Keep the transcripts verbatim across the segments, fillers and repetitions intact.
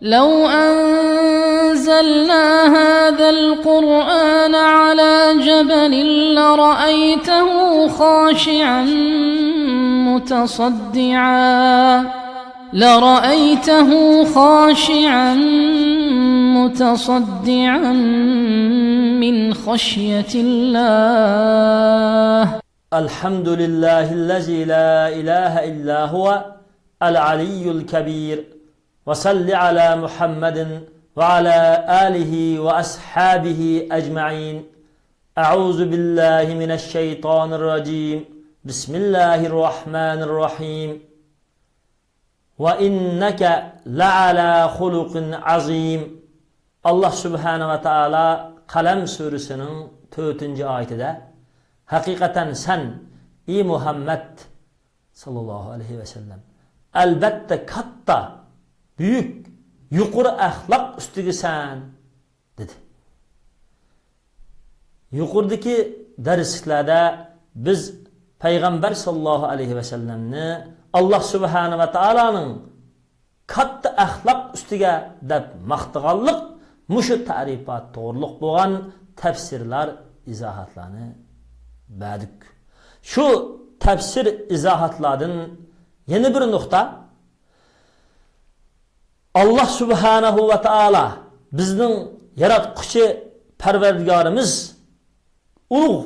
لو أنزلنا هذا القرآن على جبل لرأيته خاشعا متصدعا، لرأيته خاشعا متصدعا من خشية الله. الحمد لله الذي لا إله إلا هو العلي الكبير. وصل على محمد وعلى آله وأصحابه أجمعين. أعوذ بالله من الشيطان الرجيم. بسم الله الرحمن الرحيم. وإنك لعلى خلق عظيم. ئاللاھ سۇبھانەھۇ ۋە تائالا قەلەم سۈرىسىنىڭ تۆتىنچى ئايىتىدە، ھەقىقەتەن سەن، ئى مۇھەممەد ساللاللاھۇ ئەلەيھى ۋەسەللەم، ئەلبەتتە كاتتا، بۈيۈك، يۇقىرى ئەخلاق ئۈستىگىسەن، دېدى. يۇقىرىدىكى دەرسلىكلەردە بىز پەيغەمبەر ساللاللاھۇ ئەلەيھى ۋەسەللەمنى ئاللاھ سۇبھانەھۇ ۋە تائالانىڭ كاتتا ئەخلاق ئۈستىگە دەپ ماختىغانلىق مۇشۇ تەرىپات توغرۇلۇق بولغان تەپسىرلار، ئىزاھاتلارنى بەردۇق. شۇ تەپسىر ئىزاھاتلاردىن يەنە بىر نۇقتا، ئاللاھ سۇبھانەھۇ ۋە تائالا، بىزنىڭ ياراتقۇچى پەرۋەردىگارىمىز، ئۇلۇغ،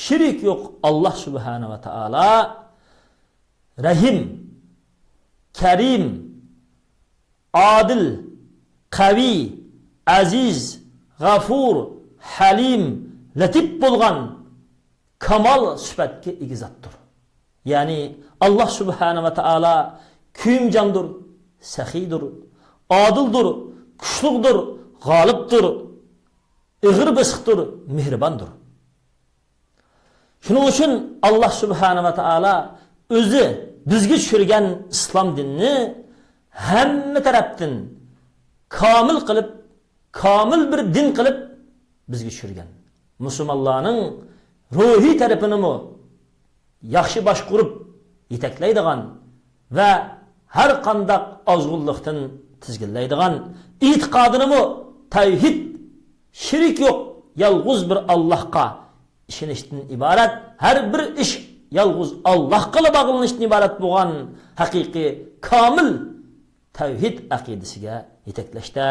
شېرىك يوق ئاللاھ سۇبھانەھۇ ۋە تائالا رەھىم، كەرىم، ئادىل، قەۋىي، ئەزىز، غەفۇر، ھەلىم، لەتىپ بولغان كامال سۈپەتكە ئىگە زاتتۇر. يەنى ئاللاھ سۇبھانەھۇ ۋە تائالا كۆيۈمجاندۇر، سەخىيدۇر، ئادىلدۇر، كۈچلۈكدۇر، غالىبتۇر، ئېغىر بېسىقتۇر، مېھرىباندۇر. شۇنىڭ ئۈچۈن ئاللاھ سۇبھانەھۇ ۋە تائالا ئۆزى بىزگە چۈشۈرگەن ئىسلام دىنىنى ھەممە تەرەپتىن كامىل قىلىپ، كامىل بىر دىن قىلىپ بىزگە چۈشۈرگەن. مۇسۇلمانلارنىڭ روھىي تەرىپىنىمۇ ياخشى باشقۇرۇپ يېتەكلەيدىغان ۋە ھەر قانداق ئازغۇنلۇقتىن تىزگىنلەيدىغان، ئېتىقادىنىمۇ تەۋھىد، شېرىك يوق يالغۇز بىر ئاللاھقا ئىشىنىشتىن ئىبارەت، ھەر بىر ئىش يالغۇز ئاللاھقىلا باغلىنىشتىن ئىبارەت بولغان ھەقىقىي كامىل تەۋھىد ئەقىدىسىگە يېتەكلەشتە،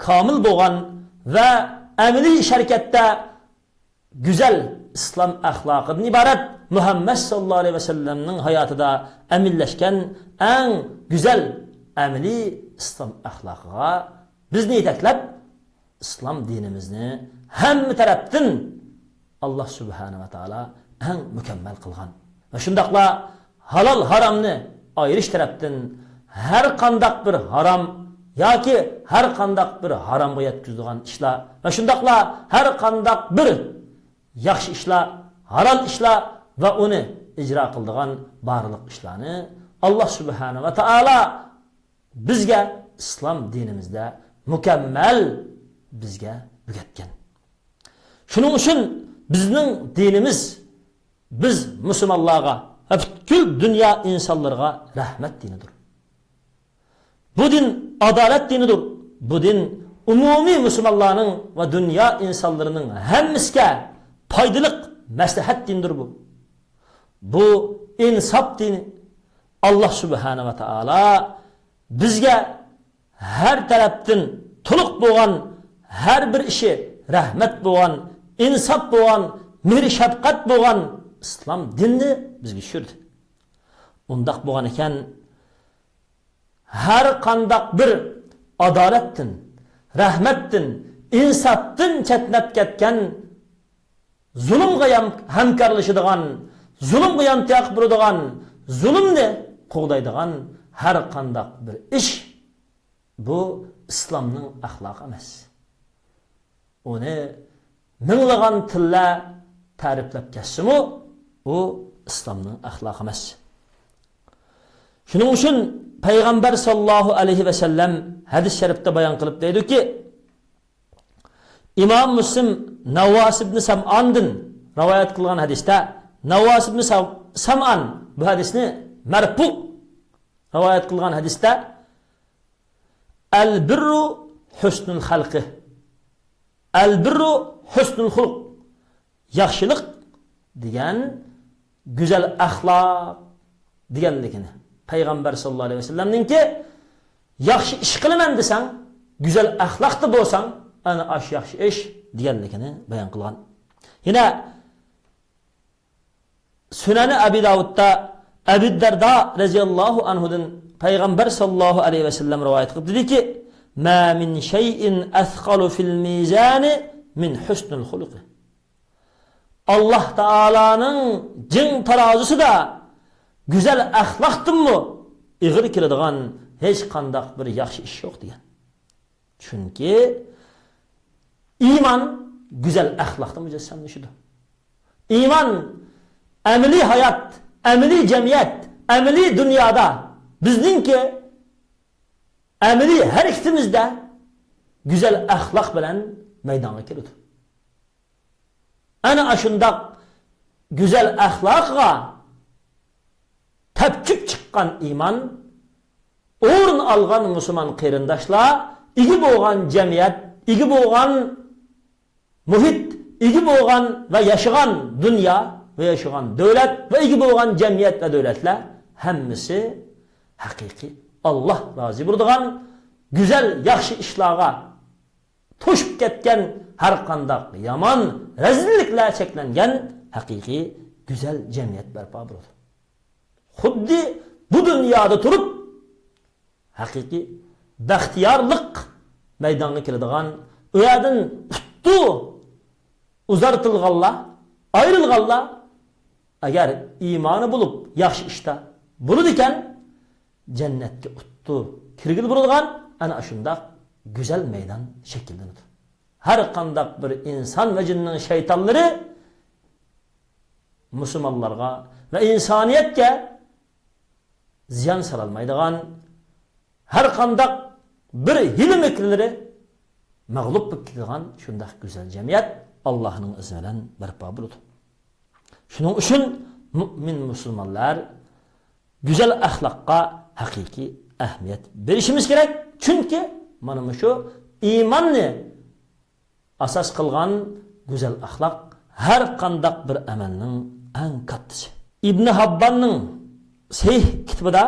كامىل بولغان ۋە ئەمەلىي ئىش ھەرىكەتتە گۈزەل ئىسلام ئەخلاقىدىن ئىبارەت مۇھەممەد ساللاللاھۇ ئەلەيھى ۋەسەللەمنىڭ ھاياتىدا ئەمەلىيلەشكەن ئەڭ گۈزەل ئەمەلىي ئىسلام ئەخلاقىغا بىزنى يېتەكلەپ، ئىسلام دىنىمىزنى ھەممە تەرەپتىن ئاللاھ سۇبھانەھۇ ۋە تائالا ئەڭ مۇكەممەل قىلغان ۋە شۇنداقلا ھالال ھارامنى ئايرىش تەرەپتىن ھەر قانداق بىر ھارام ياكى ھەر قانداق بىر ھارامغا يەتكۈزىدىغان ئىشلار ۋە شۇنداقلا ھەر قانداق بىر ياخشى ئىشلار، ھالال ئىشلار ۋە ئۇنى ئىجرا قىلىدىغان بارلىق ئىشلارنى ئاللاھ سۇبھانەھۇ ۋە تائالا بىزگە ئىسلام دىنىمىزدە مۇكەممەل بىزگە ئۆگەتكەن. شۇنىڭ ئۈچۈن بىزنىڭ دىنىمىز بىز مۇسۇلمانلارغا ۋە پۈتكۈل دۇنيا ئىنسانلىرىغا رەھمەت دىنىدۇر. بۇ دىن ئادالەت دىنىدۇر. بۇ دىن ئومۇمىي مۇسۇلمانلارنىڭ ۋە دۇنيا ئىنسانلىرىنىڭ ھەممىسىگە پايدىلىق مەسلىھەت دىنىدۇر بۇ. بۇ ئىنساپ دىنى. ئاللاھ سۇبھانەھۇ ۋە تائالا بىزگە ھەر تەرەپتىن تولۇق بولغان، ھەر بىر ئىشى رەھمەت بولغان، ئىنساپ بولغان، مېھرى شەپقەت بولغان ئىسلام دىنىنى بىزگە چۈشۈردى. ئۇنداق بولغان ئىكەن، ھەر قانداق بىر ئادالەتتىن، رەھمەتتىن، ئىنساپتىن چەتنەپ كەتكەن، زۇلۇمغا يام-، ھەمكارلىشىدىغان، زۇلۇمغا يانتاق بۇرىدىغان، زۇلۇمنى قوغدايدىغان ھەر قانداق بىر ئىش، بۇ ئىسلامنىڭ ئەخلاقى ئەمەس. ئۇنى مىڭلىغان تىللەر تەرىپلەپ كەتسىمۇ، ئۇ ئىسلامنىڭ ئەخلاقى ئەمەس. شۇنىڭ ئۈچۈن پەيغەمبەر ساللاللاھۇ ئەلەيھى ۋەسەللەم ھەدىس شەرىپتە بايان قىلىپ دەيدۇكى، ئىمام مۇسلىم نەۋۋاس ئىبنى سەمئاندىن رىۋايەت قىلغان ھەدىستە، نەۋۋاس ئىبنى سەم-، سەمئان بۇ ھەدىسنى مەرپۇ رىۋايەت قىلغان ھەدىستە، ئەل بىررۇ ھۇسنۇل خەلقى. ئەل بىررۇ ھۇسنۇل خۇلق. ياخشىلىق دېگەن گۈزەل ئەخلاق دېگەنلىكىنى، پەيغەمبەر ساللاللاھۇ ئەلەيھى ۋەسەللەمنىڭكى ياخشى ئىش قىلىمەن دېسەڭ، گۈزەل ئەخلاقتا بولساڭ، ئەنە ئاشۇ ياخشى ئىش دېگەنلىكىنى بايان قىلغان. يەنە سۈنەنى ئەبى داۋۇدتا ئەبى دەردا رەزىياللاھۇ ئەنھۇدىن پەيغەمبەر ساللاللاھۇ ئەلەيھى ۋەسەللەم رىۋايەت قىلىپ دېدىكى، ما من شيء أثقل في الميزان من حسن الخلق. ئاللاھ تائالانىڭ جىڭ تارازىسىدا گۈزەل ئەخلاقتىنمۇ ئېغىر كېلىدىغان ھېچقانداق بىر ياخشى ئىش يوق دېگەن. چۈنكى ئىمان گۈزەل ئەخلاقتا مۇجەسسەملىشىدۇ. ئىمان ئەمەلىي ھايات، ئەمەلىي جەمئىيەت، ئەمەلىي دۇنيادا بىزنىڭكى ئەمەلىي ھەرىكىتىمىزدە گۈزەل ئەخلاق بىلەن مەيدانغا كېلىدۇ. ئەنە ئاشۇنداق گۈزەل ئەخلاقىغا تەپچۈپ چىققان ئىمان، ئورۇن ئالغان مۇسۇلمان قېرىنداشلار، ئىگە بولغان جەمئىيەت، ئىگە بولغان مۇھىت، ئىگە بولغان ۋە ياشىغان دۇنيا ۋە ياشىغان دۆلەت ۋە ئىگە بولغان جەمئىيەت ۋە دۆلەتلەر ھەممىسى ھەقىقىي ئاللاھ رازى بولىدىغان گۈزەل، ياخشى ئىشلارغا توشۇپ كەتكەن، ھەر قانداق يامان رەزىللىكلەر چەكلەنگەن ھەقىقىي گۈزەل جەمئىيەت بەرپا بولىدۇ. خۇددى بۇ دۇنيادا تۇرۇپ ھەقىقىي بەختىيارلىق مەيدانغا كېلىدىغان، ئۇ يەردىن ئۇتتۇ ئۇزارتىلغانلار، ئايرىلغانلار، ئەگەر ئىمانى بولۇپ ياخشى ئىشتا بولىدىكەن، جەننەتكە ئۇتتۇ كىرگىلى بولىدىغان ئەنە ئاشۇنداق گۈزەل مەيدان شەكىللىنىدۇ. ھەر قانداق بىر ئىنسان ۋە جىننىڭ شەيتانلىرى مۇسۇلمانلارغا ۋە ئىنسانىيەتكە زىيان سالالمايدىغان، ھەر قانداق بىر ھىيلە-مىكىرلىرى مەغلۇپ بولۇپ كېتىدىغان شۇنداق گۈزەل جەمئىيەت ئاللاھنىڭ ئىزنى بىلەن بەرپا بولىدۇ. شۇنىڭ ئۈچۈن مۇئمىن مۇسۇلمانلار گۈزەل ئەخلاققا ھەقىقىي ئەھمىيەت بېرىشىمىز كېرەك. چۈنكى مانا مۇشۇ ئىماننى ئاساس قىلغان گۈزەل ئەخلاق ھەر قانداق بىر ئەمەلنىڭ ئەڭ كاتتىسى. ئىبنى ھابباننىڭ سەھىھ كىتابىدا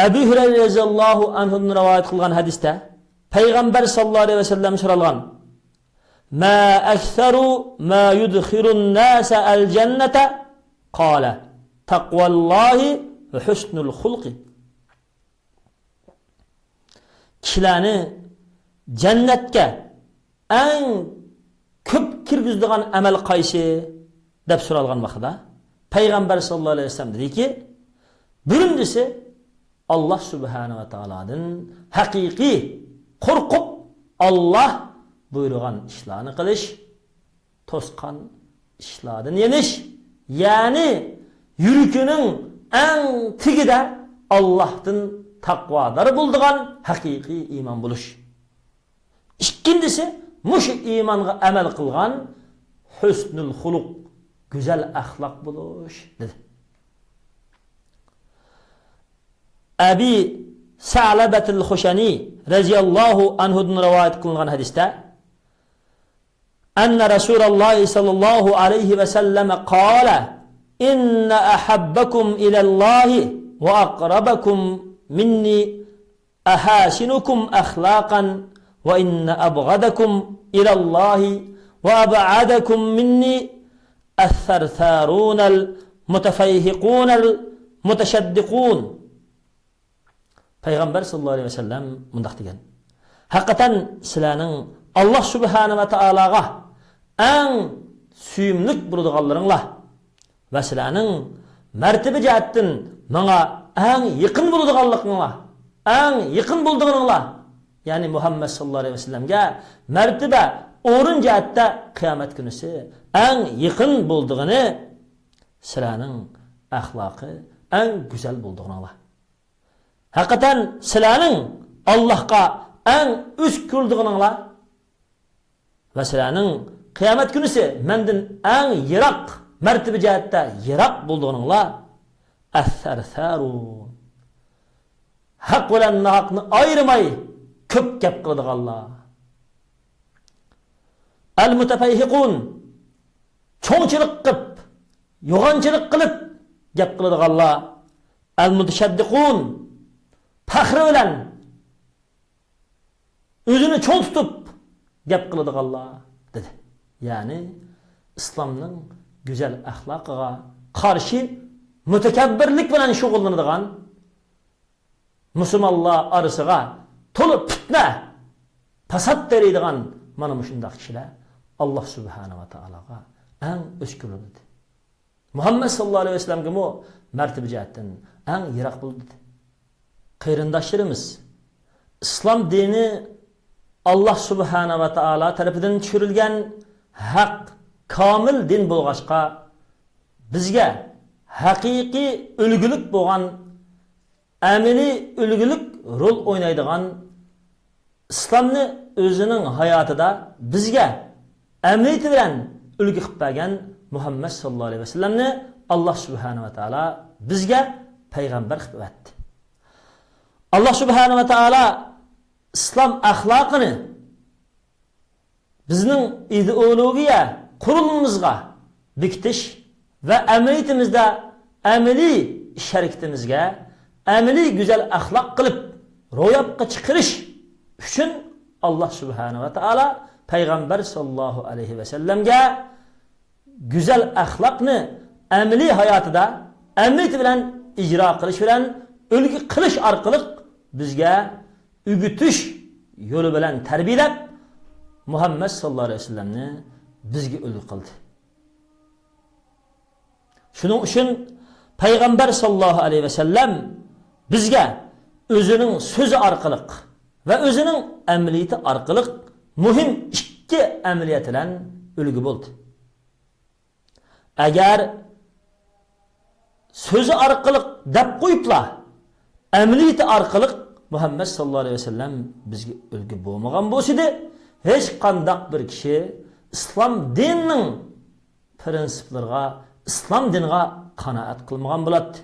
ئەبۇ ھۇرەيرە رەزىياللاھۇ ئەنھۇدىن رىۋايەت قىلغان ھەدىستە پەيغەمبەر ساللاللاھۇ ئەلەيھى ۋەسەللەم سورالغان، ما أكثر ما يدخل الناس الجنة؟ قال، تقوى الله وحسن الخلق. كىشىلەرنى جەننەتكە ئەڭ كۆپ كىرگۈزىدىغان ئەمەل قايسى؟ دەپ سورالغان ۋاقتىدا پەيغەمبەر ساللاللاھۇ ئەلەيھى ۋەسەللەم دېدىكى، بىرىنچىسى، ئاللاھ سۇبھانەھۇ ۋە تائالادىن ھەقىقىي قورقۇپ، ئاللاھ بۇيرۇغان ئىشلارنى قىلىش، توسقان ئىشلاردىن يېنىش، يەنى يۈرىكىنىڭ ئەڭ تېگىدە ئاللاھتىن تەقۋادار بولىدىغان ھەقىقىي ئىمان بولۇش. ئىككىنچىسى، مۇشۇ ئىمانغا ئەمەل قىلغان ھۇسنۇل خۇلۇق، گۈزەل ئەخلاق بولۇش، دېدى. ئەبى سەلەبەتىل خۇشەنى رەزىياللاھۇ ئەنھۇدىن رىۋايەت قىلىنغان ھەدىستە، أن رسول الله صلى الله عليه وسلم قال، إن أحبكم إلى الله وأقربكم مني أحاسنكم أخلاقا، وإن أبغضكم إلى الله وأبعدكم مني الثرثارون المتفيهقون المتشدقون. پەيغەمبەر ساللاللاھۇ ئەلەيھى ۋەسەللەم مۇنداق دېگەن، ھەقىقەتەن سىلەرنىڭ ئاللاھ سۇبھانەھۇ ۋە تائالاغا ئەڭ سۆيۈملۈك بولىدىغانلىرىڭلار ۋە سىلەرنىڭ مەرتىبە جەھەتتىن ماڭا ئەڭ يېقىن بولىدىغانلىقىڭلار، ئەڭ يېقىن بولىدىغىنىڭلار، يەنى مۇھەممەد ساللاللاھۇ ئەلەيھى ۋەسەللەمگە مەرتىبە، ئورۇن جەھەتتە قىيامەت كۈنىسى ئەڭ يېقىن بولىدىغىنى سىلەرنىڭ ئەخلاقى ئەڭ گۈزەل بولىدىغىنىڭلار. ھەقىقەتەن سىلەرنىڭ ئاللاھقا ئەڭ ئۆچ كۆرىدىغىنىڭلار ۋە سىلەرنىڭ قىيامەت كۈنىسى مەندىن ئەڭ يىراق، مەرتىبە جەھەتتە يىراق بولىدىغىنىڭلار، ئەسسەرسەرۇ، ھەق بىلەن ناھەقنى ئايرىماي كۆپ گەپ قىلىدىغانلار. ئەل مۇتەپەيھىقۇن، چوڭچىلىق قىلىپ، يوغانچىلىق قىلىپ گەپ قىلىدىغانلار. ئەل مۇتەشەددىقۇن، پەخرى بىلەن ئۆزىنى چوڭ تۇتۇپ گەپ قىلىدىغانلار، دېدى. يەنى ئىسلامنىڭ گۈزەل ئەخلاقىغا قارشى مۇتەكەببىرلىك بىلەن شۇغۇللىنىدىغان، مۇسۇلمانلار ئارىسىغا تولا پىتنە، پاسات تېرىيدىغان مانا مۇشۇنداق كىشىلەر ئاللا سۇبھانەھۇ ۋە تائالاغا ئەڭ ئۆچكە بولىدۇ، دېدى. مۇھەممەد ساللاللاھۇ ئەلەيھى ۋەسەللەمگىمۇ مەرتىۋە جەھەتتىن ئەڭ يىراق بولىدۇ، دېدى. قېرىنداشلىرىمىز، ئىسلام دىنى ئاللا سۇبھانەھۇ ۋە تائالا تەرىپىدىن چۈشۈرۈلگەن ھەق، كامىل دىن بولغاچقا، بىزگە ھەقىقىي ئۈلگىلىك بولغان، ئەمەلىي ئۈلگىلىك رول ئوينايدىغان، ئىسلامنى ئۆزىنىڭ ھاياتىدا بىزگە ئەمەلىيىتى بىلەن ئۈلگە قىلىپ بەرگەن مۇھەممەد ساللاللاھۇ ئەلەيھى ۋەسەللەمنى ئاللا سۇبھانەھۇ ۋە تائالا بىزگە پەيغەمبەر قىلىپ ئەۋەتتى. ئاللا سۇبھانەھۇ ۋە تائالا ئىسلام ئەخلاقىنى بىزنىڭ ئىدېئولوگىيە قۇرۇلمىمىزغا بېكىتىش ۋە ئەمەلىيىتىمىزدە ئەمەلىي ئىش ھەرىكىتىمىزگە ئەمەلىي گۈزەل ئەخلاق قىلىپ روياپقا چىقىرىش ئۈچۈن، ئاللا سۇبھانەھۇ ۋە تائالا پەيغەمبەر ساللاللاھۇ ئەلەيھى ۋەسەللەمگە گۈزەل ئەخلاقنى ئەمەلىي ھاياتىدا ئەمەلىيىتى بىلەن ئىجرا قىلىش بىلەن ئۈلگە قىلىش ئارقىلىق بىزگە ئۆگىتىش يولى بىلەن تەربىيەلەپ، مۇھەممەد ساللاللاھۇ ئەلەيھى ۋەسەللەمنى بىزگە ئۈلگە قىلدى. شۇنىڭ ئۈچۈن پەيغەمبەر ساللاللاھۇ ئەلەيھى ۋەسەللەم بىزگە ئۆزىنىڭ سۆزى ئارقىلىق ۋە ئۆزىنىڭ ئەمەلىيىتى ئارقىلىق مۇھىم ئىككى ئەمەلىيەت بىلەن ئۈلگە بولدى. ئەگەر سۆزى ئارقىلىق دەپ قويۇپلا، ئەمەلىيىتى ئارقىلىق مۇھەممەد ساللاللاھۇ ئەلەيھى ۋەسەللەم بىزگە ئۈلگە بولمىغان بولسىدى، ھېچقانداق بىر كىشى ئىسلام دىنىنىڭ پىرىنسىپلىرىغا، ئىسلام دىنىغا قانائەت قىلمىغان بولاتتى.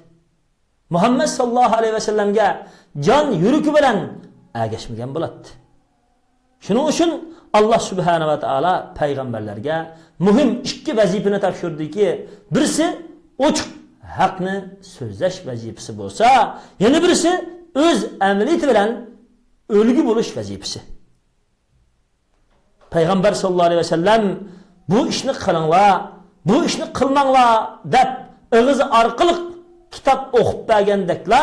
مۇھەممەد ساللاللاھۇ ئەلەيھى ۋەسەللەمگە جان يۈرىكى بىلەن ئەگەشمىگەن بولاتتى. شۇنىڭ ئۈچۈن ئاللا سۇبھانەھۇ ۋە تائالا پەيغەمبەرلەرگە مۇھىم ئىككى ۋەزىپىنى تاپشۇردىكى، بىرسى ئوچۇق ھەقنى سۆزلەش ۋەزىپىسى بولسا، يەنە بىرسى ئۆز ئەمەلىيىتى بىلەن ئۈلگە بولۇش ۋەزىپىسى. پەيغەمبەر ساللاللاھۇ ئەلەيھى ۋەسەللەم بۇ ئىشنى قىلىڭلار، بۇ ئىشنى قىلماڭلار دەپ ئېغىزى ئارقىلىق كىتاب ئوقۇپ بەرگەندەكلا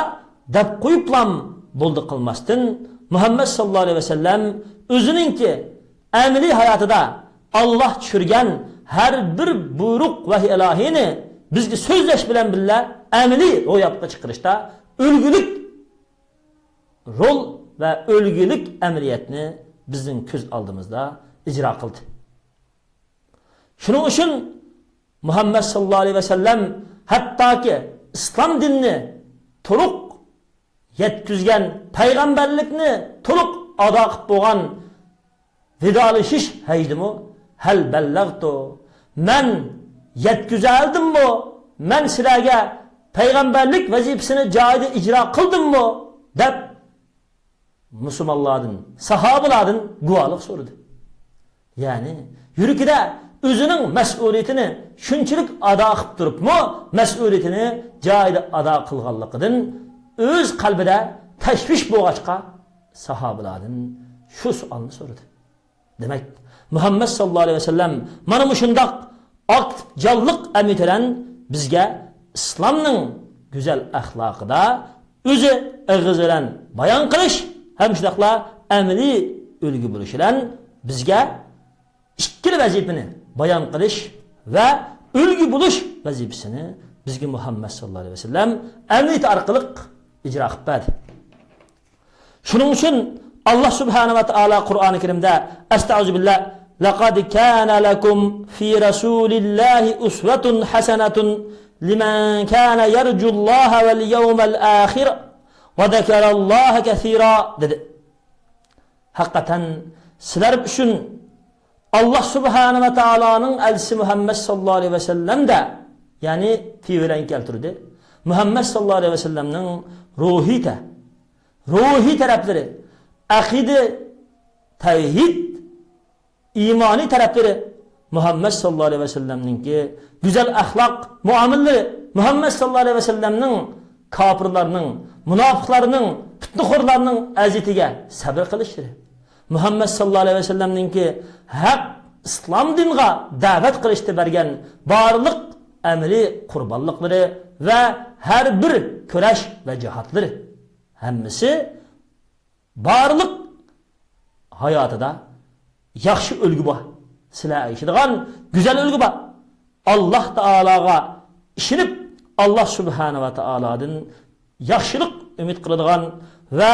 دەپ قويۇپلام بولدى قىلماستىن، مۇھەممەد ساللاللاھۇ ئەلەيھى ۋەسەللەم ئۆزىنىڭكى ئەمەلىي ھاياتىدا ئاللا چۈشۈرگەن ھەر بىر بۇيرۇق، ۋەھىي ئىلاھىينى بىزگە سۆزلەش بىلەن بىللە ئەمەلىي روياپقا چىقىرىشتا ئۈلگىلىك رول ۋە ئۈلگىلىك ئەمەلىيەتنى بىزنىڭ كۆز ئالدىمىزدا ئىجرا قىلدى. شۇنىڭ ئۈچۈن مۇھەممەد ساللاللاھۇ ئەلەيھى ۋەسەللەم ھەتتاكى ئىسلام دىنىنى تولۇق يەتكۈزگەن، پەيغەمبەرلىكنى تولۇق ئادا قىلىپ بولغان ۋىدالىشىش ھەيدىمۇ، «ھەل بەللەغتۇ»، مەن يەتكۈزەلدىممۇ، مەن سىلەرگە پەيغەمبەرلىك ۋەزىپىسىنى جايىدا ئىجرا قىلدىممۇ دەپ مۇسۇلمانلاردىن، ساھابىلاردىن گۇۋاھلىق سورىدى. يەنى يۈرىكىدە ئۆزىنىڭ مەسئۇلىيىتىنى شۇنچىلىك ئادا قىلىپ تۇرۇپمۇ، مەسئۇلىيىتىنى جايىدا ئادا قىلغانلىقىدىن ئۆز قەلبىدە تەشۋىش بولغاچقا، ساھابىلاردىن شۇ سوئالنى سورىدى. دېمەك، مۇھەممەد ساللاللاھۇ ئەلەيھى ۋەسەللەم مانا مۇشۇنداق ئاكتىپ جانلىق ئەمەلىيىتى بىلەن بىزگە ئىسلامنىڭ گۈزەل ئەخلاقىدا ئۆزى ئېغىز بىلەن بايان قىلىش ھەم شۇنداقلا ئەمەلىي ئۈلگە بولۇش بىلەن بىزگە ئىككىلا ۋەزىپىنى، بايان قىلىش ۋە ئۈلگە بولۇش ۋەزىپىسىنى بىزگە مۇھەممەد ساللاللاھۇ ئەلەيھى ۋەسەللەم ئەمەلىيىتى ئارقىلىق ئىجرا قىلىپ بەردى. شۇنىڭ ئۈچۈن ئاللا سۇبھانەھۇ ۋە تائالا قۇرئانى كەرىمدە، ئەستەئۇزۇبىللا، «لەقەد كانە لەكۇم فى رەسۇلىللاھى ئۇسۋەتۇن ھەسەنەتۇن لىمەن كانە يەرجۇللاھە ۋەل يەۋمەل ئاخىر ۋە زەكەرەللاھە كەسىرا» دېدى. ھەقىقەتەن سىلەر ئۈچۈن ئاللا سۇبھانەھۇ ۋە تائالانىڭ ئەلچىسى مۇھەممەد ساللاللاھۇ ئەلەيھى ۋەسەللەمدە، يەنى فى بىلەن كەلتۈردى، مۇھەممەد ساللاللاھۇ ئەلەيھى ۋەسەللەمنىڭ روھىي تە-، روھىي تەرەپلىرى، ئەقىدە، تەۋھىد، ئىمانىي تەرەپلىرى، مۇھەممەد ساللاللاھۇ ئەلەيھى ۋەسەللەمنىڭكى گۈزەل ئەخلاق مۇئامىلىلىرى، مۇھەممەد ساللاللاھۇ ئەلەيھى ۋەسەللەمنىڭ كاپىرلارنىڭ، مۇناپىقلارنىڭ، پىتنىخورلارنىڭ ئەزىيىتىگە سەبرى قىلىشلىرى، مۇھەممەد ساللاللاھۇ ئەلەيھى ۋەسەللەمنىڭكى ھەق ئىسلام دىنىغا دەۋەت قىلىشتا بەرگەن بارلىق ئەمەلىي قۇربانلىقلىرى ۋە ھەر بىر كۈرەش ۋە جىھادلىرى، ھەممىسى بارلىق ھاياتىدا ياخشى ئۈلگە بار. سىلەر ئەگىشىدىغان گۈزەل ئۈلگە بار. ئاللاھ تائالاغا ئىشىنىپ، ئاللاھ سۇبھانە ۋە تائالادىن ياخشىلىق ئۈمىد قىلىدىغان ۋە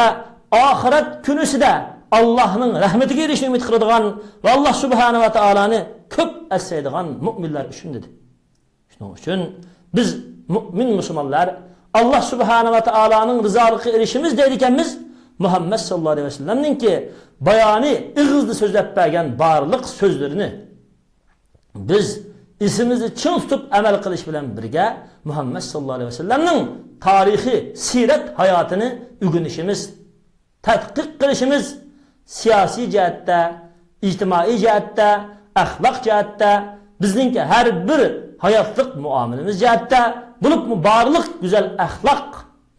ئاخىرەت كۈنىسىدە ئاللاھنىڭ رەھمىتىگە ئېرىشىشنى ئۈمىد قىلىدىغان ۋە ئاللاھ سۇبھانە ۋە تائالانى كۆپ ئەسلەيدىغان مۆمىنلەر ئۈچۈن دېدى. شۇنىڭ ئۈچۈن بىز مۆمىن مۇسۇلمانلار ئاللاھ سۇبھانە ۋە تائالانىڭ رىزالىقىغا ئېرىشىمىز دەيدىكەنمىز، مۇھەممەد ساللاللاھۇ ئەلەيھى ۋەسەللەمنىڭكى بايانى ئېغىزدا سۆزلەپ بەرگەن بارلىق سۆزلىرىنى بىز ئېسىمىزدە چىڭ تۇتۇپ ئەمەل قىلىش بىلەن بىرگە، مۇھەممەد ساللاللاھۇ ئەلەيھى ۋەسەللەمنىڭ تارىخىي سىرەت ھاياتىنى ئۆگىنىشىمىز، تەتقىق قىلىشىمىز، سىياسىي جەھەتتە، ئىجتىمائىي جەھەتتە، ئەخلاق جەھەتتە، بىزنىڭكى ھەر بىر ھاياتلىق مۇئامىلىمىز جەھەتتە، بولۇپمۇ بارلىق گۈزەل ئەخلاق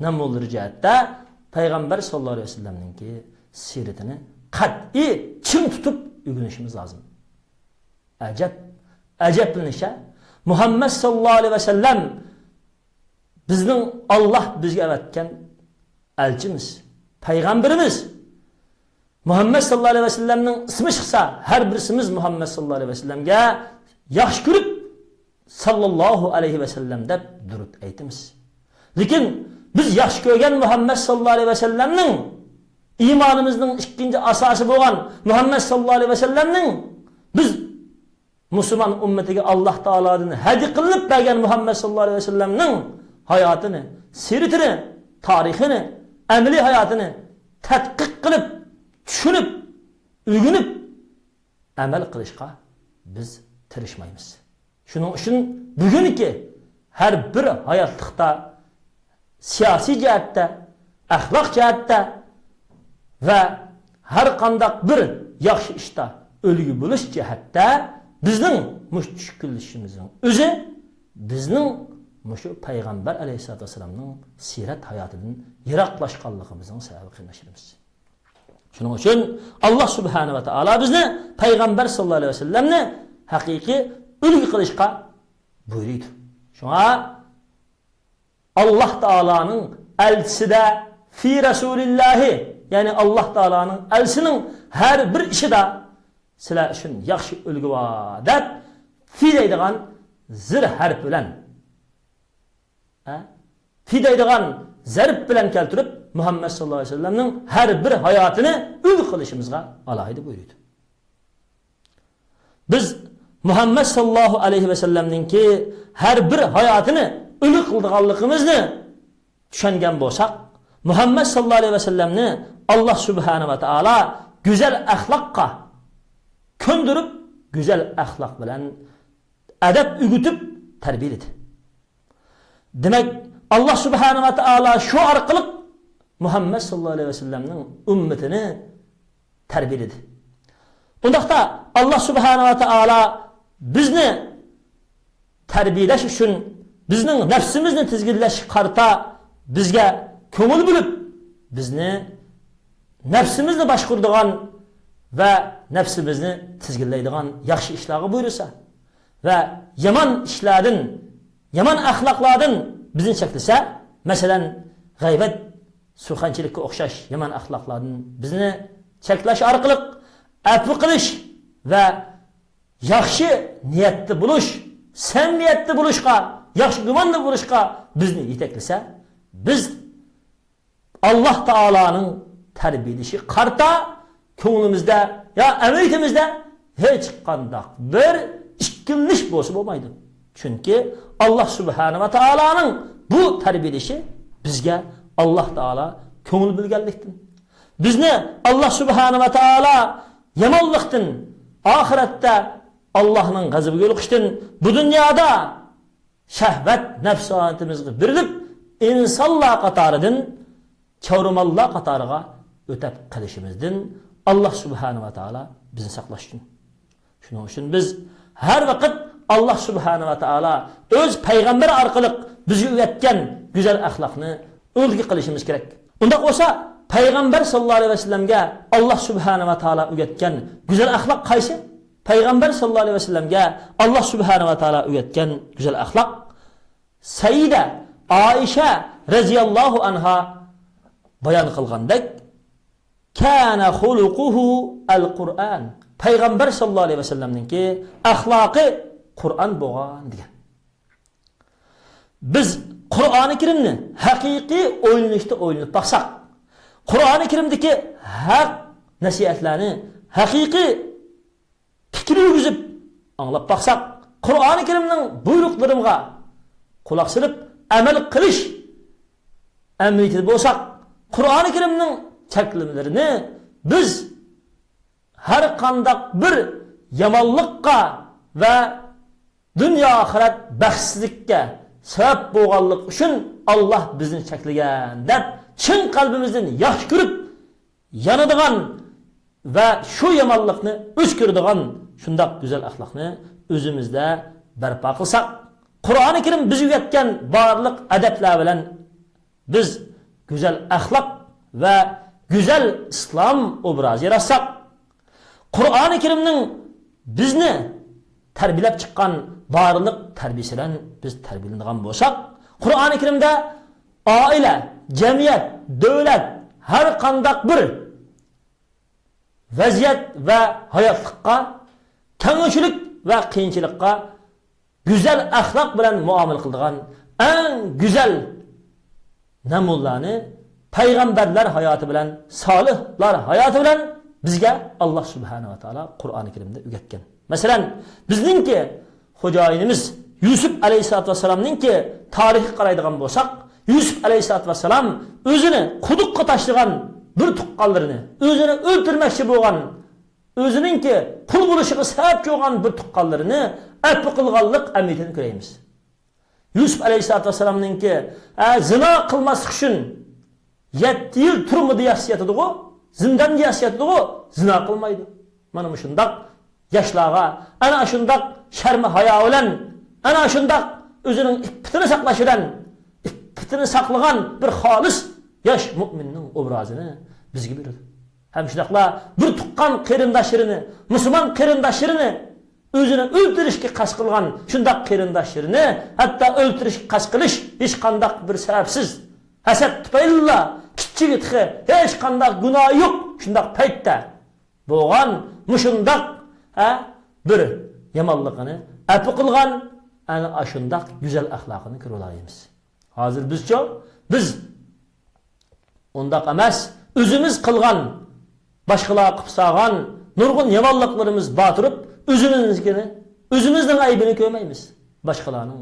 نەمۇنىلىرى جەھەتتە پەيغەمبەر ساللاللاھۇ ئەلەيھى ۋەسەللەمنىڭكى سىرىتىنى قەتئىي چىڭ تۇتۇپ ئۆگىنىشىمىز لازىم. ئەجەب، ئەجەبلىنىشە، مۇھەممەد ساللاللاھۇ ئەلەيھى ۋەسەللەم بىزنىڭ، ئاللاھ بىزگە ئەۋەتكەن ئەلچىمىز، پەيغەمبىرىمىز. مۇھەممەد ساللاللاھۇ ئەلەيھى ۋەسەللەمنىڭ ئىسمى چىقسا، ھەر بىرسىمىز مۇھەممەد ساللاللاھۇ ئەلەيھى ۋەسەللەمگە ياخشى كۆرۈپ، ساللاللاھۇ ئەلەيھى ۋەسەللەم دەپ دۇرۇت ئېيتىمىز. لېكىن بىز ياخشى كۆرگەن مۇھەممەد ساللاللاھۇ ئەلەيھى ۋەسەللەمنىڭ ئىمانىمىزنىڭ ئىككىنچى ئاساسى بولغان مۇھەممەد ساللاللاھۇ ئەلەيھى ۋەسەللەمنىڭ، بىز مۇسۇلمان ئۈممىتىگە ئاللاھ تائالادىن ھەدىيە قىلىنىپ بەرگەن مۇھەممەد ساللاللاھۇ ئەلەيھى ۋەسەللەمنىڭ ھاياتىنى، سىرىتىنى، تارىخىنى، ئەمەلىي ھاياتىنى تەتقىق قىلىپ، چۈشىنىپ، ئۆگىنىپ، ئەمەل قىلىشقا بىز تىرىشمايمىز. شۇنىڭ ئۈچۈن بۈگۈنكى ھەر بىر ھاياتلىقتا، سىياسىي جەھەتتە، ئەخلاق جەھەتتە ۋە ھەر قانداق بىر ياخشى ئىشتا ئۈلگە بولۇش جەھەتتە بىزنىڭ مۇشۇ چۈشكۈنلىشىشىمىزنىڭ ئۆزى بىزنىڭ مۇشۇ پەيغەمبەر ئەلەيھىسسالاتۇ ۋەسسالامنىڭ سىرەت ھاياتىدىن يىراقلاشقانلىقىمىزنىڭ سەۋەبى، قېرىنداشلىرىمىز. شۇنىڭ ئۈچۈن ئاللاھ سۇبھانە ۋە تائالا بىزنى پەيغەمبەر ساللاللاھۇ ئەلەيھى ۋەسەللەمنى ھەقىقىي ئۈلگە قىلىشقا بۇيرۇيدۇ. شۇڭا ئاللاھ تائالانىڭ ئەلچىسىدە، في رسول الله، يەنى ئاللاھ تائالانىڭ ئەلچىسىنىڭ ھەر بىر ئىشىدا سىلەر ئۈچۈن ياخشى ئۈلگە بار دەپ، في دەيدىغان زىر ھەرپ بىلەن، ھە؟ في دەيدىغان زەرب بىلەن كەلتۈرۈپ، مۇھەممەد ساللاللاھۇ ئەلەيھى ۋەسەللەمنىڭ ھەر بىر ھاياتىنى ئۈلگە قىلىشىمىزغا ئالاھىدە بۇيرۇيدۇ. بىز مۇھەممەد ساللاللاھۇ ئەلەيھى ۋەسەللەمنىڭكى ھەر بىر ھاياتىنى ئۈلگە قىلىدىغانلىقىمىزنى چۈشەنگەن بولساق، مۇھەممەد ساللاللاھۇ ئەلەيھى ۋەسەللەمنى ئاللاھ سۇبھانە ۋە تائالا گۈزەل ئەخلاققا كۆندۈرۈپ، گۈزەل ئەخلاق بىلەن ئەدەپ ئۆگىتىپ تەربىيەلىدى. دېمەك، ئاللاھ سۇبھانە ۋە تائالا شۇ ئارقىلىق مۇھەممەد ساللاللاھۇ ئەلەيھى ۋەسەللەمنىڭ ئۈممىتىنى تەربىيەلىدى. ئۇنداقتا ئاللاھ سۇبھانە ۋە تائالا بىزنى تەربىيەلەش ئۈچۈن، بىزنىڭ نەپسىمىزنى تىزگىنلەشكە قارىتا بىزگە كۆڭۈل بۆلۈپ، بىزنى نەپسىمىزنى باشقۇرىدىغان ۋە نەپسىمىزنى تىزگىنلەيدىغان ياخشى ئىشلارغا بۇيرۇسا، ۋە يامان ئىشلاردىن، يامان ئەخلاقلاردىن بىزنى چەكلىسە، مەسىلەن، غەيۋەت، سۇخەنچىلىككە ئوخشاش يامان ئەخلاقلاردىن بىزنى چەكلەش ئارقىلىق ئەپۇ قىلىش ۋە ياخشى نىيەتتە بولۇش، سەمىمىيەتتە بولۇشقا، ياخشى گۇماندا بولۇشقا بىزنى يېتەكلىسە، بىز ئاللاھ تائالانىڭ تەربىيەلىشىگە قارىتا كۆڭلىمىزدە يا ئەمەلىيىتىمىزدە ھېچقانداق بىر ئىككىلىنىش بولسا بولمايدۇ. چۈنكى ئاللاھ سۇبھانە ۋە تائالانىڭ بۇ تەربىيەلىشى بىزگە ئاللاھ تائالا كۆڭۈل بۆلگەنلىكتىن، بىزنى ئاللاھ سۇبھانە ۋە تائالا يامانلىقتىن، ئاخىرەتتە ئاللاھنىڭ غەزىپىگە يولۇقۇشتىن، بۇ دۇنيادا شەھۋەت نەپسانىيىتىمىزگە بېرىلىپ، ئىنسانلار قاتارىدىن چاۋرىمانلار قاتارىغا ئۆتەپ قېلىشىمىزدىن ئاللاھ سۇبھانەھۇ ۋە تائالا بىزنى ساقلاشسۇن. شۇنىڭ ئۈچۈن بىز ھەر ۋاقىت ئاللاھ سۇبھانەھۇ ۋە تائالا ئۆز پەيغەمبىرى ئارقىلىق بىزگە ئۆگەتكەن گۈزەل ئەخلاقنى ئۈلگە قىلىشىمىز كېرەك. ئۇنداق بولسا، پەيغەمبەر ساللاللاھۇ ئەلەيھى ۋەسەللەمگە ئاللاھ سۇبھانەھۇ ۋە تائالا ئۆگەتكەن گۈزەل ئەخلاق قايسى؟ پەيغەمبەر ساللاللاھۇ ئەلەيھى ۋەسەللەمگە ئاللاھ سۇبھانەھۇ ۋە تائالا ئۆگەتكەن گۈزەل ئەخلاق. سەييىدە ئائىشە رەزىياللاھۇ ئەنھا بايان قىلغاندەك، كان خلقه القرآن. پەيغەمبەر ساللاللاھۇ ئەلەيھى ۋەسەللەمنىڭكى ئەخلاقى قۇرئان بولغان دېگەن. بىز قۇرئانى كەرىمنى ھەقىقىي ئويلىنىشتا ئويلىنىپ باقساق، قۇرئانى كەرىمدىكى ھەق نەسىھەتلەرنى ھەقىقىي پىكىر يۈرگۈزۈپ ئاڭلاپ باقساق، قۇرئانى كەرىمنىڭ بۇيرۇقلىرىغا قۇلاق سېلىپ ئەمەل قىلىش ئەمەلىيىتىدە بولساق، قۇرئانى كەرىمنىڭ چەكلىمىلىرىنى بىز ھەر قانداق بىر يامانلىققا ۋە دۇنيا ئاخىرەت بەختسىزلىككە سەۋەب بولغانلىقى ئۈچۈن ئاللاھ بىزنى چەكلىگەن دەپ چىن قەلبىمىزدىن ياخشى كۆرۈپ يانىدىغان ۋە شۇ يامانلىقنى ئۆچ كۆرىدىغان شۇنداق گۈزەل ئەخلاقنى ئۆزىمىزدە بەرپا قىلساق، قۇرئانى كەرىم بىزگە ئۆگەتكەن بارلىق ئەدەپلەر بىلەن بىز گۈزەل ئەخلاق ۋە گۈزەل ئىسلام ئوبرازى ياراتساق، قۇرئانى كەرىمنىڭ بىزنى تەربىيەلەپ چىققان بارلىق تەربىيىسى بىلەن بىز تەربىيەلىنىدىغان بولساق، قۇرئانى كەرىمدە ئائىلە، جەمئىيەت، دۆلەت، ھەر قانداق بىر ۋەزىيەت ۋە ھاياتلىققا، كەڭچىلىك ۋە قىيىنچىلىققا گۈزەل ئەخلاق بىلەن مۇئامىلە قىلىدىغان ئەڭ گۈزەل نەمۇنىلەرنى پەيغەمبەرلەر ھاياتى بىلەن، سالىھلار ھاياتى بىلەن بىزگە ئاللاھ سۇبھانەھۇ ۋە تائالا قۇرئانى كەرىمدە ئۆگەتكەن. مەسىلەن، بىزنىڭكى خوجايىنىمىز يۈسۈپ ئەلەيھىسسالاتۇ ۋەسسالامنىڭكى تارىخىغا قارايدىغان بولساق، يۈسۈپ ئەلەيھىسسالاتۇ ۋەسسالام ئۆزىنى قۇدۇققا تاشلىغان بىر تۇغقانلىرىنى، ئۆزىنى ئۆلتۈرمەكچى بولغان، ئۆزىنىڭكى قۇل بولۇشىغا سەۋەبچى بولغان بىر تۇغقانلىرىنى ئەپۇ قىلغانلىق ئەمەلىيىتىنى كۆرەيمىز. يۈسۈپ ئەلەيھىسسالاتۇ ۋەسسالامنىڭكى، ئە، زىنا قىلماسلىق ئۈچۈن يەتتە يىل تۈرمىدە ياش ياتىدىغۇ، زىنداندا ياش ياتىدىغۇ، زىنا قىلمايدۇ. مانا مۇشۇنداق ياشلارغا، ئەنە شۇنداق شەرمى ھايا بىلەن، ئەنە شۇنداق ئۆزىنىڭ ئىپپىتىنى ساقلاش بىلەن، ئىپپىتىنى ساقلىغان بىر خالىس ياش مۇئمىننىڭ ئوبرازىنى بىزگە بېرىدۇ. ھەم شۇنداقلا بىر تۇغقان قېرىنداشلىرىنى، مۇسۇلمان قېرىنداشلىرىنى ئۆزىنى ئۆلتۈرۈشكە قەست قىلغان شۇنداق قېرىنداشلىرىنى، ھەتتا ئۆلتۈرۈشكە قەست قىلىش ھېچقانداق بىر سەۋەبسىز، ھەسەت تۈپەيلىلا، كىچىكى تېخى ھېچقانداق گۇناھى يوق شۇنداق پەيتتە بولغان مۇشۇنداق، ھە، بىر يامانلىقىنى ئەپۇ قىلغان، ئەنە ئاشۇنداق گۈزەل ئەخلاقىنى كۆرۈۋالالايمىز. ھازىر بىزچۇ؟ بىز ئۇنداق ئەمەس. ئۆزىمىز قىلغان، باشقىلار قىلىپ سالغان نۇرغۇن يامانلىقلىرىمىز بار تۇرۇپ، ئۆزىمىزنىڭكىنى، ئۆزىمىزنىڭ ئەيىبىنى كۆرمەيمىز. باشقىلارنىڭ،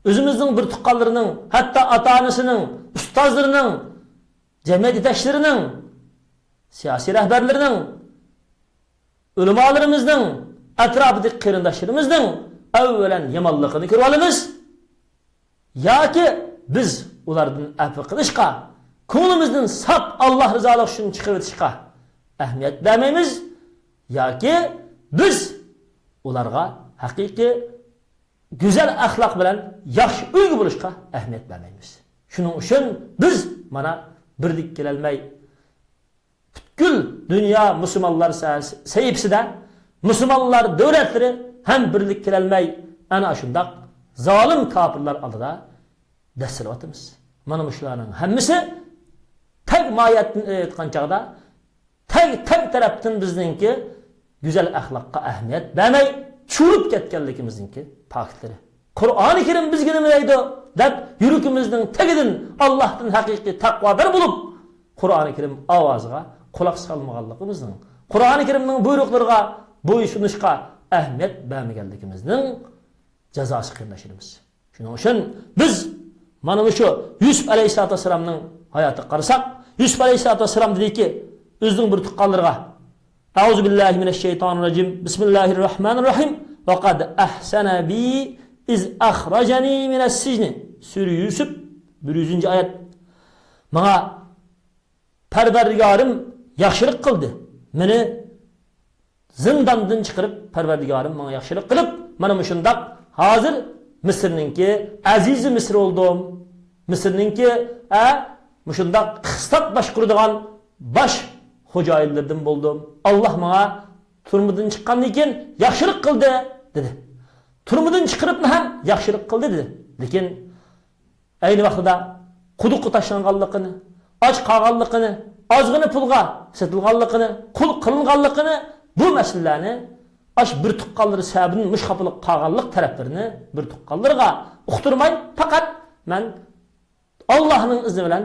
ئۆزىمىزنىڭ بىر تۇغقانلىرىنىڭ، ھەتتا ئاتا-ئانىسىنىڭ، ئۇستازلىرىنىڭ، جەمئىيەت يېتەكچىلىرىنىڭ، سىياسىي رەھبەرلىرىنىڭ، ئۆلىمالىرىمىزنىڭ، ئەتراپىدىكى قېرىنداشلىرىمىزنىڭ ئەۋۋەلەن يامانلىقىنى كۆرۈۋالىمىز. ياكى بىز ئۇلاردىن ئەپۇ قىلىشقا، كۆڭلىمىزدىن ساپ ئاللاھ رىزالىقى ئۈچۈن چىقىۋېتىشقا ئەھمىيەت بەرمەيمىز، ياكى بىز ئۇلارغا ھەقىقىي گۈزەل ئەخلاق بىلەن ياخشى ئۈلگە بولۇشقا ئەھمىيەت بەرمەيمىز. شۇنىڭ ئۈچۈن بىز مانا بىرلىككە كېلەلمەي، پۈتكۈل دۇنيا مۇسۇلمانلار سە-، سەھىپىسىدە مۇسۇلمانلار دۆلەتلىرى ھەم بىرلىككە كېلەلمەي، ئەنە شۇنداق زالىم كاپىرلار ئالدىدا دەسسىلىۋاتىمىز. مانا مۇشۇلارنىڭ ھەممىسى تەگ ماھىيەتتىن ئېيتقان چاغدا، تەگ، تەگ تەرەپتىن بىزنىڭكى گۈزەل ئەخلاققا ئەھمىيەت بەرمەي، چۈشۈرۈپ كەتكەنلىكىمىزنىڭكى پاكىتلىرى. قۇرئانى كەرىم بىزگە نېمە دەيدۇ دەپ، يۈرىكىمىزنىڭ تېگىدىن ئاللاھتىن ھەقىقىي تەقۋادار بولۇپ، قۇرئانى كەرىم ئاۋازىغا قۇلاق سالمىغانلىقىمىزنىڭ، قۇرئانى كەرىمنىڭ بۇيرۇقلىرىغا بويسۇنۇشقا ئەھمىيەت بەرمىگەنلىكىمىزنىڭ جازاسى، قېرىنداشلىرىمىز. شۇنىڭ ئۈچۈن بىز مانا مۇشۇ يۈسۈپ ئەلەيھىسسالاتۇ ۋەسسالامنىڭ ھاياتىغا قارىساق، يۈسۈپ ئەلەيھىسسالاتۇ ۋەسسالام دېدىكى، ئۆزىنىڭ بىر تۇغقانلىرىغا، أعوذ بالله من الشيطان الرجيم. بسم الله الرحمن الرحيم. وقد أحسن بي إذ أخرجني من السجن. سۈرە يۈسۈپ، بىر يۈزىنچى ئايەت. ماڭا، پەرۋەردىگارىم ياخشىلىق قىلدى. مېنى زىنداندىن چىقىرىپ، پەرۋەردىگارىم ماڭا ياخشىلىق قىلىپ، مانا مۇشۇنداق ھازىر مىسىرنىڭكى ئەزىزى مىسىر بولدۇم. مىسىرنىڭكى، ئە، مۇشۇنداق ئىقتىساد باشقۇرىدىغان باش خوجايىنلىرىدىن بولدۇم. ئاللاھ ماڭا تۈرمىدىن چىققاندىن كېيىن ياخشىلىق قىلدى، دېدى. تۈرمىدىن چىقىرىپمۇ ھەم ياخشىلىق قىلدى، دېدى. لېكىن ئەينى ۋاقتىدا قۇدۇققا تاشلانغانلىقىنى، ئاچ قالغانلىقىنى، ئازغىنە پۇلغا سېتىلغانلىقىنى، قۇل قىلىنغانلىقىنى، بۇ مەسىلىلەرنى ئاش بىر تۇغقانلىرى سەۋەبىدىن مۇشۇ خاپىلىققا قالغانلىق تەرەپلىرىنى بىر تۇغقانلىرىغا ئۇقتۇرماي، پەقەت مەن ئاللاھنىڭ ئىزنى بىلەن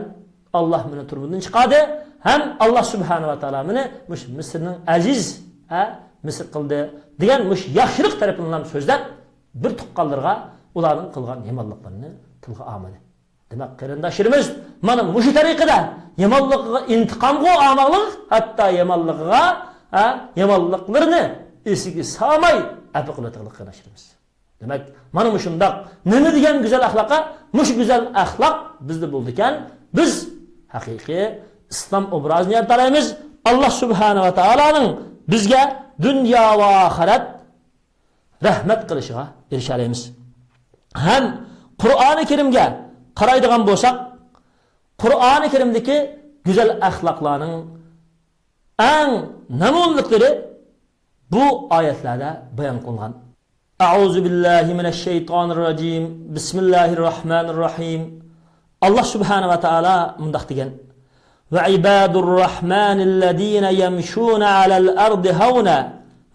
ئاللاھ مېنى تۈرمىدىن چىقاردى ھەم ئاللاھ سۇبھانەھۇ ۋە تائالا مېنى مۇشۇ مىسىرنىڭ ئەزىز، ھە، مىسىر قىلدى دېگەن مۇشۇ ياخشىلىق تەرىپىنى سۆزلەپ، بىر تۇغقانلىرىغا ئۇلارنىڭ قىلغان يامانلىقلىرىنى تىلغا ئالمىدى. دېمەك، قېرىنداشلىرىمىز، مانا مۇشۇ تەرىقىدە يامانلىقىغا ئىنتىقامغا ئاماللىق، ھەتتا يامانلىقىغا، ھە، يامانلىقلىرىنى ئېسىگە سالماي ئەپۇ قىلىۋاتىدۇ، قېرىنداشلىرىمىز. دېمەك، مانا مۇشۇنداق نېمە دېگەن گۈزەل ئەخلاققا، مۇشۇ گۈزەل ئەخلاق بىزدە بولىدىكەن، بىز ھەقىقىي ئىسلام ئوبرازىنى يارىتالايمىز. ئاللاھ سۇبھانەھۇ ۋە تائالانىڭ بىزگە دۇنيا ۋە ئاخىرەت رەھمەت قىلىشىغا ئېرىشەلەيمىز. ھەم قۇرئانى كەرىمگە قارايدىغان بولساق، قۇرئانى كەرىمدىكى گۈزەل ئەخلاقلارنىڭ ئەڭ نەمۇنىلىكلىرى بۇ ئايەتلەردە بايان قىلىنغان. أعوذ بالله من الشيطان الرجيم. بسم الله الرحمن الرحيم. ئاللاھ سۇبھانەھۇ ۋە تائالا مۇنداق دېگەن: وعباد الرحمن الذين يمشون على الأرض هونا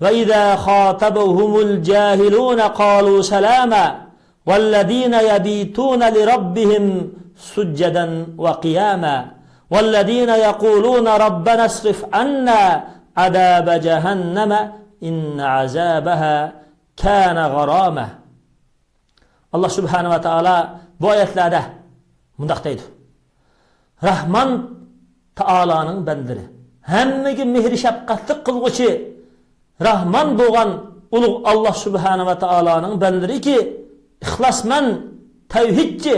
وإذا خاطبهم الجاهلون قالوا سلاما والذين يبيتون لربهم سجدا وقياما والذين يقولون ربنا اصرف عنا عذاب جهنم إن عذابها كان غراما. ئاللاھ سۇبھانەھۇ ۋە تائالا بۇ ئايەتلەردە مۇنداق دەيدۇ: رەھمان تائالانىڭ بەندىلىرى، ھەممىگە مېھرى شەپقەتلىك قىلغۇچى، رەھمان بولغان ئۇلۇغ ئاللاھ سۇبھانەھۇ ۋە تائالانىڭ بەندىلىرىكى، ئىخلاسمەن، تەۋھىدچى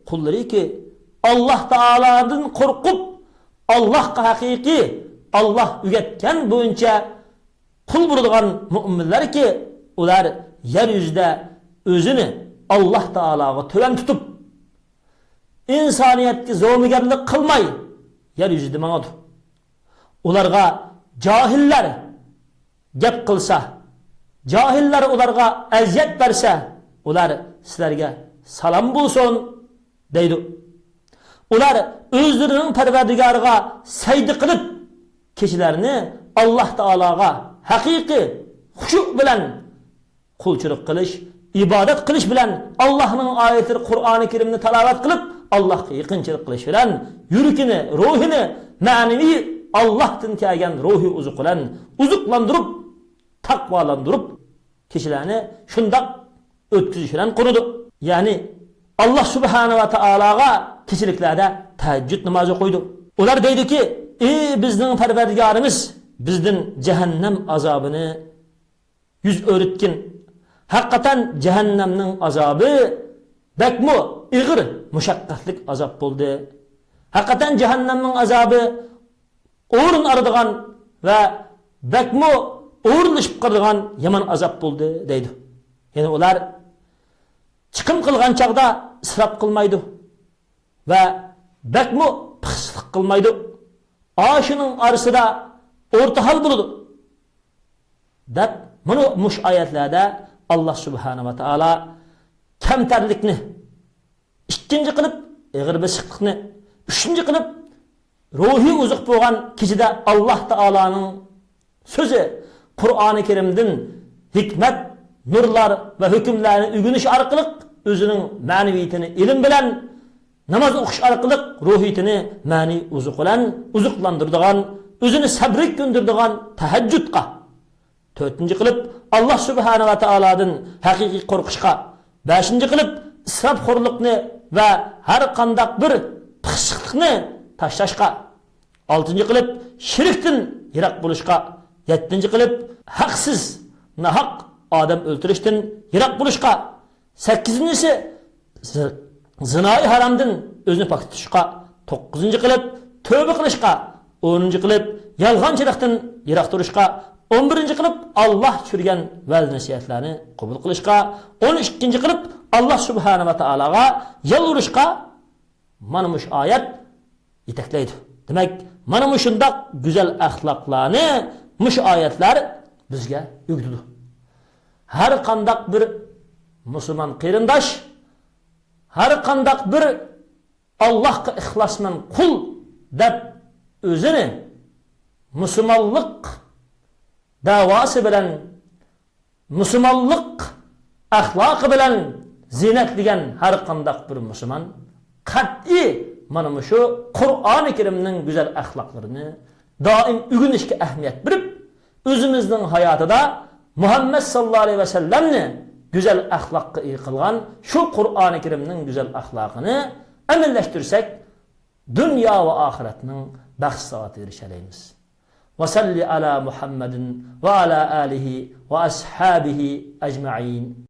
قۇللىرىكى، ئاللاھ تائالادىن قورقۇپ، ئاللاھقا ھەقىقىي، ئاللاھ ئۆگەتكەن بويىچە قۇل بولىدىغان مۆمىنلەركى، ئۇلار يەر يۈزىدە ئۆزىنى ئاللاھ تائالاغا تۆۋەن تۇتۇپ، ئىنسانىيەتكە زومىگەرلىك قىلماي، يەر يۈزىدە ماڭىدۇ. ئۇلارغا جاھىللار گەپ قىلسا، جاھىللار ئۇلارغا ئەزىيەت بەرسە، ئۇلار سىلەرگە سالام بولسۇن دەيدۇ. ئۇلار ئۆزلىرىنىڭ پەرۋەردىگارىغا سەجدە قىلىپ، كېچىلەرنى ئاللاھ تائالاغا ھەقىقىي خۇشۇ بىلەن قۇلچىلىق قىلىش، ئىبادەت قىلىش بىلەن ئاللاھنىڭ ئايەتلىرى قۇرئانى كەرىمنى تىلاۋەت قىلىپ، ئاللاھقا يېقىنچىلىق قىلىش بىلەن يۈرىكىنى، روھىنى مەنىۋى ئاللاھتىن كەلگەن روھىي ئوزۇق بىلەن ئوزۇقلاندۇرۇپ، تەقۋالاندۇرۇپ، كېچىلەرنى شۇنداق ئۆتكۈزۈش بىلەن قونىدۇ. يەنى ئاللاھ سۇبھانەھۇ ۋە تائالاغا كېچىلىكلەردە تەھەججۇد نامازى ئوقۇيدۇ. ئۇلار دەيدۇكى: ئى بىزنىڭ پەرۋەردىگارىمىز، بىزدىن جەھەننەم ئازابىنى يۈز ئۆرۈتكىن. ھەقىقەتەن جەھەننەمنىڭ ئازابى بەكمۇ ئېغىر، مۇشەققەتلىك ئازاب بولدى. ھەقىقەتەن جەھەننەمنىڭ ئازابى ئورۇن ئالىدىغان ۋە بەكمۇ ئورۇنلىشىپ قالىدىغان يامان ئازاب بولدى، دەيدۇ. يەنى ئۇلار چىقىم قىلغان چاغدا ئىسراپ قىلمايدۇ ۋە بەكمۇ پىخسىقلىق قىلمايدۇ. ئاشۇنىڭ ئارىسىدا ئورتاھال بولىدۇ، دەپ، مانا مۇشۇ ئايەتلەردە ئاللاھ سۇبھانەھۇ ۋە تائالا كەمتەرلىكنى، ئىككىنچى قىلىپ ئېغىر بېسىقلىقنى، ئۈچىنچى قىلىپ روھىي ئوزۇق بولغان كېچىدە ئاللاھ تائالانىڭ سۆزى، قۇرئانى كەرىمدىن ھېكمەت، نۇرلار ۋە ھۆكۈملەرنى ئۆگىنىش ئارقىلىق ئۆزىنىڭ مەنىۋىيىتىنى ئىلىم بىلەن، ناماز ئوقۇش ئارقىلىق روھىيىتىنى مەنىۋى ئوزۇق بىلەن ئوزۇقلاندۇرىدىغان، ئۆزىنى سەبرىگە كۆندۈرىدىغان تەھەججۇدقا، تۆتىنچى قىلىپ، ئاللاھ سۇبھانەھۇ ۋە تائالادىن ھەقىقىي قورقۇشقا، بەشىنچى قىلىپ، ئىسراپخورلۇقنى ۋە ھەر قانداق بىر پىخسىقلىقنى تاشلاشقا، ئالتىنچى قىلىپ، شىركتىن يىراق بولۇشقا، يەتتىنچى قىلىپ، ھەقسىز، ناھەق ئادەم ئۆلتۈرۈشتىن يىراق بولۇشقا، سەككىزىنچىسى، زى-، زىنائى ھارامدىن ئۆزىنى پاك تۇتۇشقا، توققۇزىنچى قىلىپ، تۆۋبە قىلىشقا، ئونىنچى قىلىپ، يالغانچىلىقتىن يىراق تۇرۇشقا. ئون بىرىنچى قىلىپ، ئاللاھ چۈشۈرگەن ۋەز-نەسىھەتلەرنى قوبۇل قىلىشقا. ئون ئىككىنچى قىلىپ، ئاللاھ سۇبھانەھۇ ۋە تائالاغا يالۋۇرۇشقا. مانا مۇشۇ ئايەت يېتەكلەيدۇ. دېمەك، مانا مۇشۇنداق گۈزەل ئەخلاقلارنى مۇشۇ ئايەتلەر بىزگە ئۆگىتىدۇ. ھەر قانداق بىر مۇسۇلمان قېرىنداش، ھەر قانداق بىر ئاللاھقا ئىخلاسمەن قۇل دەپ ئۆزىنى مۇسۇلمانلىق دەۋاسى بىلەن، مۇسۇلمانلىق ئەخلاقى بىلەن زىننەتلىگەن ھەر قانداق بىر مۇسۇلمان قەتئىي مانا مۇشۇ قۇرئانى كەرىمنىڭ گۈزەل ئەخلاقلىرىنى دائىم ئۆگىنىشكە ئەھمىيەت بېرىپ، ئۆزىمىزنىڭ ھاياتىدا مۇھەممەد ساللاللاھۇ ئەلەيھى ۋەسەللەمنى گۈزەل ئەخلاققا ئىگە قىلغان شۇ قۇرئانى كەرىمنىڭ گۈزەل ئەخلاقىنى ئەمەللەشتۈرسەك، دۇنيا ۋە ئاخىرەتنىڭ بەخت-سائادىتىگە ئېرىشەلەيمىز. ۋەسەللى ئەلا مۇھەممەدىن ۋە ئەلا ئالىھى ۋە ئەسھابىھى ئەجمەئىن.